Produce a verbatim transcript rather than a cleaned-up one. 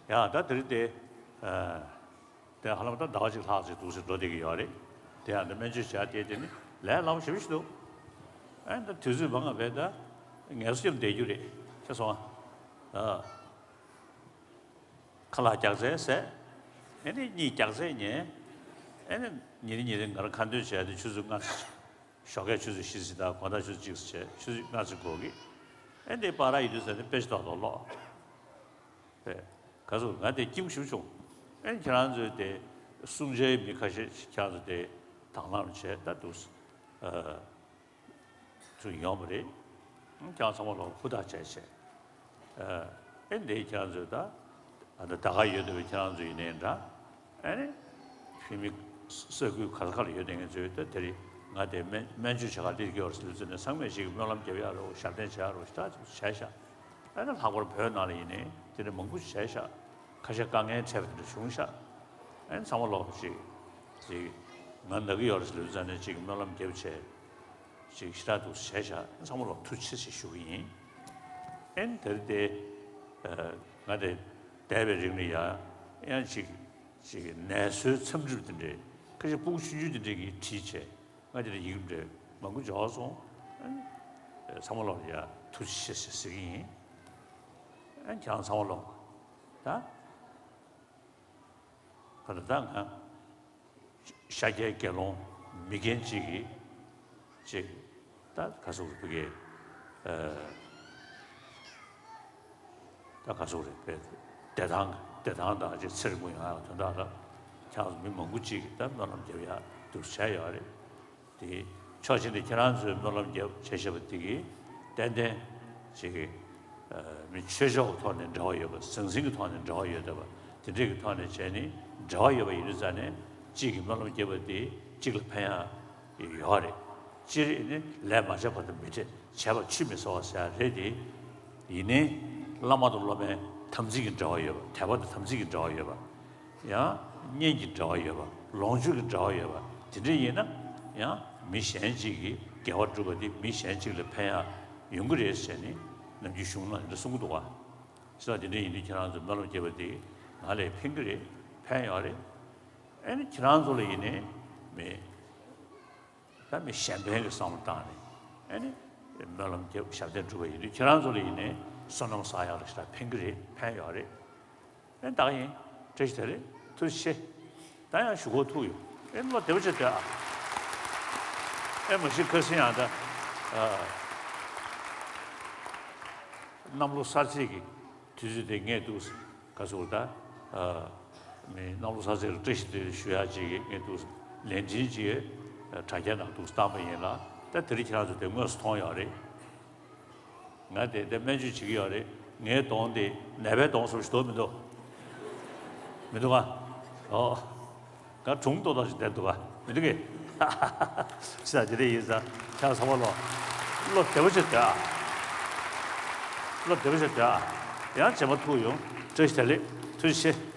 ཡ་ད་དེ་རིང་དེ། ཨ། དེ་ཧ་ལམ་ད་ཟླ་བ་གཅིག་ལྷག་ཅིག་འདུག་སེ་འགྲོ་བསྡད་ཀྱི་ཡོད་རེད། དེ་ཡང་ད་སྨན་བཅོས་བྱས་དེ་དེ་ནི་ལས་སླ་པོ་ཞེ་པོ་ཞིག་འདུག་ཨ་ནི་ད་དུས་ཚོད་མང་བ་བས་ད་ངལ་གསོ་བྱས་བསྡད་རྒྱུ་རེད། ཤེས་སོང་ཨ། ཨ། ཁ་ལག་རྒྱགས་ཚད་ཟས། ཨ་ནི་གཉིད་རྒྱགས་ཚད་ཉལ། ཨ་ནི་ཉིན་རེ་ཉིན་རེ་ང་རང་ཁ་འདོན་བྱས་ཏེ་ཆུ་ཚོད་ལྔ་ཙམ། ཞོགས་ཀས་ཆུ་ཚོད་བཞི་ཙམ་དང་དགོང་དག་ཆུ་ཚོད་གཅིག་ཙམ་བྱས། ཆུ་ཚོད་ལྔ་ཙམ་འགོར་གི། ཨ་ནི་དེ་བར་ཡིན་དུས་ཙམ་ནས་དཔེ་ཆ་ཏག་ཏག་ཀློག་དཔེ་ག་ཚོད་ང་དེ་སྐྱིད་པོ་ཞེ་པོ་བྱུང་། ཨ་ནི་ཁྱེད་རང་ཚོས་དེ་གསུང་བྱའི་མི་ཁ་ཤས་ཤིག་ཁྱེད་རང་ཚོ་དེ་དང་བླངས་བྱས་ད་འདུག་ཨ། ཚུར་ཡོང་བ་རེད། ཁྱེད་རང་ཚང་མ་ལོག་ཧུར་ཐག་བྱས་བྱས། ཨ་ནི་འདི་ཁྱེད་རང་ཚོས་ད། ཨ་ད་ད་ག་ཡོད་བསྡད་པའི་ཁྱེད་རང་ཚོ་ཡིན་ནའི་འདྲ། ཨ་ནི་ཕྱི་མི་ས་ཁུལ་ག་ས་ག་ལ་ཡོད་བསྡད་མཁན་ཚོས་ད་དེ་རིང་ང་དེ་སྨན་སྨན་བཅོས་བྱེད་གར་སླེབས་ཀྱི་ཡོད་རེད་ཟེར་དུས་ཚོད་ནས་ཚང་མས་ཅིག་སྨོན་ལམ་རྒྱབ་ཡག་རོགས། ཞབས་བརྟན་བྱེད་ཡག་རོགས་ཞེ་དྲག་ཅིག་བྱས་ཤག་ཨ་ནི་ལྷག་པར་བོད་ནང་ལ་ཡིན་ནའི་དེ་འདྲ་མང་པོ་བྱས་ཤག་ཁ་ཤས་དཀའ་ངལ་འཕྲད་པ་དེ་འདྲ་བྱུང་ཤག་ཨ་ནི་ཚང་མ་ལོག་ཅིག་ཅིག་ང་ན་གི་ཡོད་རེད་ཟེར་དུས་ཚོད་ནས་ཅིག་སྨོན་ལམ་རྒྱབ་བྱས། ཅིག་ཞེ་དྲག་འདུག་བྱས་ཤག་ཚང་མ་ལོག་ཐུགས་རྗེ་ཆེ་ཞུ་གི་ཡིན། ཨེ་ནི་དེ་རིང་དེ། ཨ། ང་དེ་བསྡད་པའི་རིང་ལ་ཡང་ཡང་ཅིག་ཅིག་ནད་གསོའི་འཚམས་འདྲི་དེ་འདྲའི་ཁ་ཤས་སྤུ་གུ་ཆུང་ཆུང་དེ་འདྲས་ཀྱིས་བྲིས་བྱས། ང་དེ་ལ་ཡིག་འབྲེལ་མང་པོ་འབྱོར་སོང་། ཨེ་ནི་ཚང་མ་ལོག་ལ་ཡང་ཐུགས་རྗེ་ཆེ་ཞེས་ཟེར་གི་ཡིན། ཨེ་ནི་ཁྱེད་རང་ཚང་མ་ལོག་ད། ག་ད་ལྟ་ང་ཤཱཀྱའི་དགེ་སློང་མི་རྒན་གཅིག་གིས་ཅིག་ད་ག་ཟེར་དགོས་རེད། ཨ། ད་ག་ཟེར་དགོས་རེད། བདེ་ཐང་བདེ་ཐང་དང་ཅིག་ཚེ་རིང་པོ་ཡོང་ཡག་དོན་དག་ལ་ཁྱེད་རང་ཚོ་མི་མང་པོ་ཅིག་གིས་ད་སྨོན་ལམ་རྒྱབ་ཡག་འདུག་བྱས་ཡོད་རེད། དེ་ཕྱོགས་གཅིག་ནས་ཁྱེད་རང་ཚོས་སྨོན་ལམ་རྒྱབ་བྱས་བྱས་པ་དེ་གིས་ཏན་ཏན་ཅིག་གི་ཨ་མི་ཆོས་ཕྱོགས་ཀྱི་ཐོག་ནས་འབྲེལ་བ་ཡོད་པ། ཟང་ཟིང་གི་ཐོག་ནས་འབྲེལ་བ་ཡོད་བསྡད་པ། དེ་འདྲས་ཀྱི་ཐོག་ནས་བྱས་ནས་འབྲེལ་བ་ཡོད་པ་ཡིན་དུས་ཙང་ནས་གཅིག་གིས་སྨོན་ལམ་རྒྱབ་པ་དེ་གཅིག་ལ་ཕན་ཡག་ཡོད་རེད། སྤྱིར་ནི་ལས་མ་བྱས་བར་དུ་མི་འཕྲད། བྱས་པ་ཆུད་མི་ཟ་བ་ཟེར་ཡག་རེད་དེ། ཡིན་ནའི་བླ་མ་དང་སློབ་མའི་དམ་ཚིག་གི་འབྲེལ་བ་ཡོད་པ། དད་པ་དང་དམ་ཚིག་གི་འབྲེལ་བ་ཡོད་པ། ཡང་གཉེན་གྱི་འབྲེལ་བ་ཡོད་པ། ལོངས་སྤྱོད་ཀྱི་འབྲེལ་བ་ཡོད་པ། དེ་འདྲ་ཡིན་ན་ཡང་མི་གཞན་གཅིག་གིས་དགེ་བ་བསྒྲུབས་པ་དེ་མི་གཞན་གཅིག་ལ་ཕན་ཡག་ཡོང་གི་རེད་ཟེར་ནས་ནམ་རྒྱུན་གཞུང་ལ་འདི་འདྲ་གསུང་གི་འདུག་ག། ས་དེ་འདྲ་ཡིན་དུས་ཁྱེད་རང་ཚོས་སྨོན་ལམ་རྒྱབ་པ་དེ་ང་ལ་ཕན་གྱི་རེད། ཕན་ཡོད་རེད། ཨ་ནི་ཁྱེད་རང་ཚོ་ལ་ཡིན་ནའི་མི། ད་མི་གཞན་ཕན་གྱི་བསམ་བློ་བཏང་ནས་ཨ་ནི་སྨོན་ལམ་རྒྱབ་ཞབས་བརྟན་བསྒྲུབས་པ་ཡིན་དུས་ཁྱེད་རང་ཚོ་ལ་ཡིན་ནའི་བསོད་ནམས་བསགས་ཡག་ལ་ཞེ་དྲག་ཕན་གྱི་རེད། ཕན་ཡོད་རེད། ཨེ་ད་ག་ཡིན། བཀྲ་ཤིས་བདེ་ལེགས། ཐུགས་རྗེ་ཆེ། ད་ཡང་ཞུ་སྒོ་ཐུག་ཡོད། ཨེ་བློ་བདེ་པོ་བྱས་སྡོད་ཨ། ཨེ་མ་གཞི་ཁ་སང་ཡང་ད། ཨ། གནམ་ལོ་གསར་ཚེས་ཀྱི་དུས་ཚོད་དེ་ངས་འདུག་ག་ཟེར་ད། ཨ། མི་གནམ་ལོ་གསར་ཚེས་ལ་བཀྲ་ཤིས་བདེ་ལེགས་ཞུ་ཡག་ཅིག་གི་ངས་འདུག་ལན་ཆིན་ཅིག་དྲ་རྒྱ་ནང་འདུག་བཏང་པ་ཡིན་ལ། ད་དེ་རིང་ཁྱེད་རང་ཚོ་དེ་དངོས་སུ་མཐོང་ཡོད་རེད། ང་དེ་འདྲ་སྨན་བཅོས་བྱེད་ཀྱི་ཡོད་རེད། ངའི་གདོང་དེ་ནད་པའི་གདོང་བཟོ་ཞིག་འདུག་མི་འདུག་མི་འདུག་ག། ཨོ། ང་གྲུང་ཏོག་ཏོ་ཞིག་བསྡད་འདུག་ག། མི་འདུག་གས། ས་དེ་འདྲ་ཡིན་ཙང་ཁྱེད་ཚང་མ་ལོ། བློ་བདེ་པོ་བྱས་སྡོད་ཨ། བློ་བདེ་པོ་བྱས་སྡོད་ཨ། ཡང་རྗེས་མ་ཐུག་ཡོང་། བཀྲ་ཤིས་བདེ་ལེགས། ཐུགས་རྗེ་ཆེ།